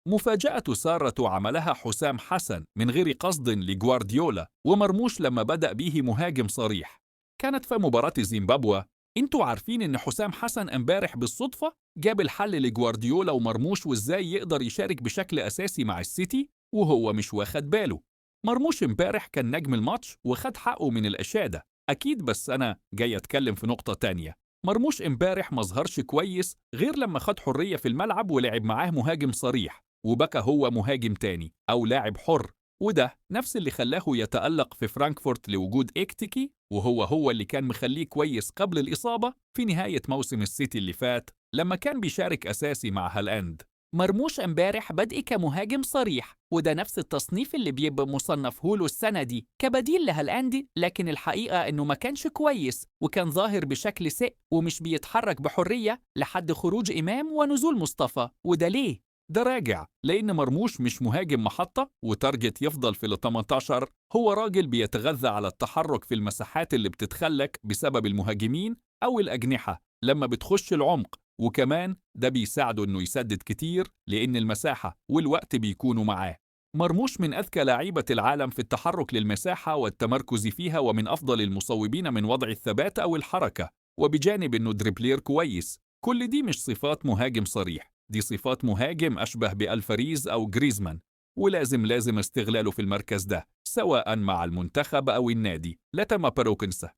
مفاجأة سارة عملها حسام حسن من غير قصد لجوارديولا ومرموش لما بدأ به مهاجم صريح كانت في مباراة زيمبابوى. انتوا عارفين ان حسام حسن امبارح بالصدفة جاب الحل لجوارديولا ومرموش وازاي يقدر يشارك بشكل اساسي مع السيتي وهو مش واخد باله. مرموش امبارح كان نجم الماتش وخد حقه من الاشادة اكيد، بس انا جاي اتكلم في نقطة تانية. مرموش امبارح ما ظهرش كويس غير لما خد حرية في الملعب ولعب معاه مهاجم صريح وبقى هو مهاجم تاني أو لاعب حر، وده نفس اللي خلاه يتألق في فرانكفورت لوجود إكتيكي، وهو هو اللي كان مخليه كويس قبل الإصابة في نهاية موسم السيتي اللي فات لما كان بيشارك أساسي مع هالاند. مرموش امبارح بدء كمهاجم صريح، وده نفس التصنيف اللي بيبقى مصنفه له السنة دي كبديل لهالاند، لكن الحقيقة انه ما كانش كويس وكان ظاهر بشكل سيء ومش بيتحرك بحرية لحد خروج إمام ونزول مصطفى. وده ليه؟ ده راجع لأن مرموش مش مهاجم محطة و target يفضل في ال 18، هو راجل بيتغذى على التحرك في المساحات اللي بتتخلق بسبب المهاجمين أو الأجنحة لما بتخش العمق، وكمان ده بيساعده إنه يسدد كتير لأن المساحة والوقت بيكونوا معاه. مرموش من أذكى لعيبة العالم في التحرك للمساحة والتمركز فيها، ومن أفضل المصوبين من وضع الثبات أو الحركة، وبجانب إنه dribbler كويس. كل دي مش صفات مهاجم صريح، دي صفات مهاجم أشبه بألفاريز أو جريزمان، ولازم لازم استغلاله في المركز ده سواء مع المنتخب أو النادي. لا تما بروكنسا.